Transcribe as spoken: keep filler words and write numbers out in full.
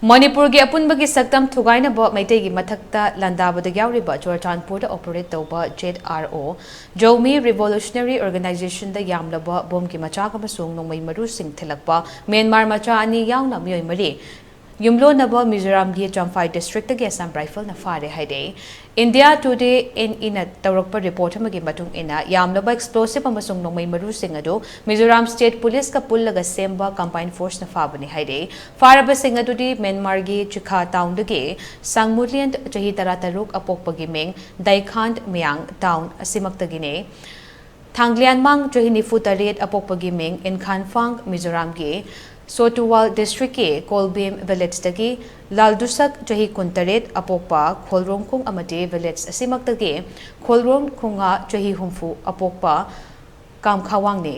ꯃꯅꯤꯄꯨꯔꯒꯤ ꯑꯄꯨꯟꯕꯒꯤ ꯁꯛꯇꯝ ꯊꯨꯒꯥꯏꯅꯕ ꯃꯩꯇꯩꯒꯤ ꯃꯊꯛꯇ ꯂꯥꯟꯗꯥꯕꯗ ꯌꯥꯎꯔꯤꯕ ꯆꯨꯔꯆꯥꯟꯄꯨꯔꯗ ꯑꯣꯄꯔꯦꯠ ꯇꯧꯕ ꯖꯦꯠ ꯑꯥꯔ ꯑꯣ ꯖꯧꯃꯤ ꯔꯤꯚꯣꯂꯨꯁꯅꯔꯤ ꯑꯣꯔꯒꯅꯥꯏꯖꯦꯁꯟꯗ ꯌꯥꯝꯂꯕ ꯕꯣꯝꯒꯤ ꯃꯆꯥꯛ ꯑꯃꯁꯨꯡ ꯅꯣꯡꯃꯩ ꯃꯔꯨꯁꯤꯡ ꯊꯤꯜꯂꯛꯄ ꯃ꯭ꯌꯥꯟꯃꯥꯔ ꯃꯆꯥ ꯑꯅꯤ ꯌꯥꯎꯅ ꯃꯤꯑꯣꯏ ꯃꯔꯤ ꯌꯨꯝꯂꯣꯟꯅꯕ ꯃꯤꯖꯣꯔꯥꯝꯒꯤ ꯆꯝꯐꯥꯏ ꯗꯤꯁꯇ꯭ꯔꯤꯛꯇꯒꯤ ꯑꯁꯥꯝ ꯔꯥꯏꯐꯜꯅ ꯐꯥꯔꯦ ꯍꯥꯏꯔꯦ꯫ ꯏꯟꯗꯤꯌꯥ ꯇꯨꯗꯦ ꯑꯦꯟ ꯏꯅ ꯇꯧꯔꯛꯄ ꯔꯤꯄꯣꯔꯠ ꯑꯃꯒꯤ ꯃꯇꯨꯡ ꯏꯟꯅ, ꯌꯥꯝꯂꯕ ꯑꯦꯛꯁꯄ꯭ꯂꯣꯁꯤꯚ ꯑꯃꯁꯨꯡ ꯅꯣꯡꯃꯩ ꯃꯔꯨꯁꯤꯡ ꯑꯗꯨ ꯃꯤꯖꯣꯔꯥꯝ ꯁ꯭ꯇꯦꯠ ꯄꯨꯂꯤꯁꯀ ꯄꯨꯜꯂꯒ ꯁꯦꯝꯕ ꯀꯝꯕꯥꯏꯟ ꯐꯣꯔꯁꯅ ꯐꯥꯕꯅꯤ ꯍꯥꯏꯔꯦ꯫ ꯐꯥꯔꯕꯁꯤꯡ ꯑꯗꯨꯗꯤ ꯃ꯭ꯌꯥꯟꯃꯥꯔꯒꯤ ꯆꯤꯈꯥ ꯇꯥꯎꯟꯗꯒꯤ ꯁꯥꯡꯃꯨꯂꯤꯌꯟ, ꯆꯍꯤ ꯇꯔꯥꯇꯔꯨꯛ, ꯑꯄꯣꯛꯄꯒꯤ ꯃꯤꯡ ꯗꯥꯏꯈꯥꯟ ꯃꯌꯥꯡ, ꯇꯥꯎꯟ ꯑꯁꯤꯃꯛꯇꯒꯤꯅꯤ꯫ ꯊꯥꯡꯂꯤꯌꯥꯟꯃꯥꯡ, ꯆꯍꯤ ꯅꯤꯐꯨ ꯇꯔꯦꯠ, ꯑꯄꯣꯛꯄꯒꯤ ꯃꯤꯡ ꯏꯟꯈꯥꯟꯐꯥꯡ, ꯃꯤꯖꯣꯔꯥꯝꯒꯤ ꯁꯣꯇꯨꯋꯥꯜ ꯗꯤꯁꯇ꯭ꯔꯤꯛꯀꯤ ꯀꯣꯜꯕꯦꯝ ꯚꯤꯂꯦꯖꯇꯒꯤ ꯂꯥꯜꯗꯨꯁꯛ, ꯆꯍꯤ ꯀꯨꯟꯇꯔꯦꯠ, ꯑꯄꯣꯛꯄ ꯈꯣꯜꯔꯣꯡꯈꯣꯡ ꯑꯃꯗꯤ ꯚꯤꯂꯦꯖ ꯑꯁꯤꯃꯛꯇꯒꯤ ꯈꯣꯜꯔꯣꯡꯈꯣꯡꯉꯥ, ꯆꯍꯤ ꯍꯨꯝꯐꯨ, ꯑꯄꯣꯛꯄ ꯀꯥꯝꯈꯥꯋꯥꯡꯅꯤ꯫